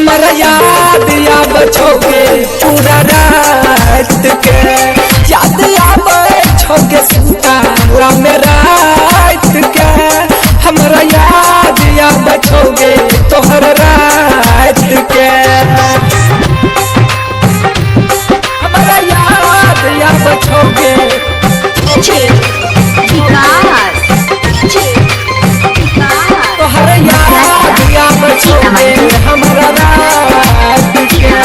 हमरा याद आबै छौगे पूरा रात के। याद आबै छौगे सुताला में रात के। हमरा याद आबै छौगे तोहर रात के। हमरा याद आबै छौगे तोहर याद आबै छौगे हमरा रात के।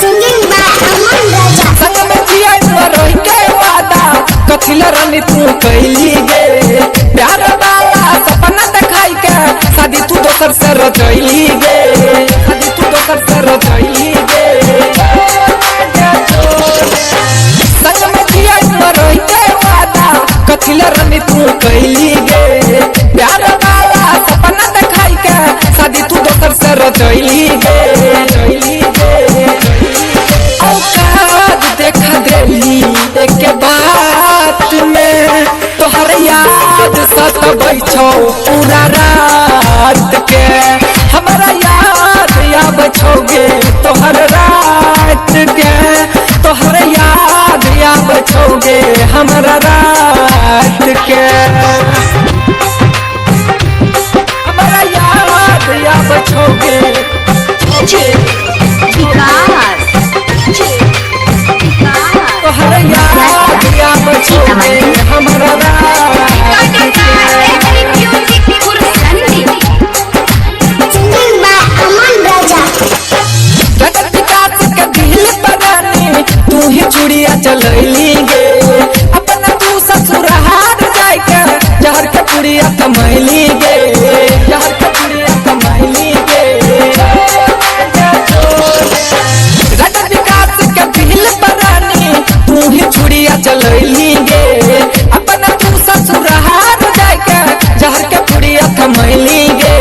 Singing by Aman Raja. संग में जिया मरोई के वादा कथिला रानी तू कैली गे। प्यार वाला सपना दिखाई के शादी तू दोसर से रचैली गे। शादी तू दोसर से रचैली गे। संग में जिया मरोई के वादा कथिला रानी तू कैली गे। प्यार वाला सपना दिखाई के शादी तू दोसर से रचैली गे। रचैली गे। औकात देखा देली एक बात में तोहर याद सतबै छौ पूरा रात के। हमरा याद आबै छौगे तोहर रात के। तोहर याद आबै छौगे हमरा रात के। हमरा याद आबै छौगे तोहर याद आबै छौगे हमरा रात के। Singing by Aman Raja. जगत विकास के दिल बगानी तू ही चूड़िया चलैली गे। अपना तू ससुराल जाय के जहर के पुड़िया कमैली गे। जहर के पुड़िया कमैली गे। जगत विकास के दिल बगानी तू ही चूड़िया चलैली गे। अपना तू ससुराल जाय के जहर के पुड़िया कमैली गे।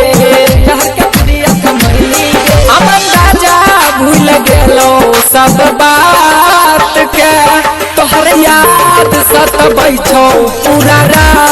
जहर के पुड़िया कमैली गे। अमन राजा भूल गेलो सब बात के। तोहर याद सतबै छौ पूरा रात।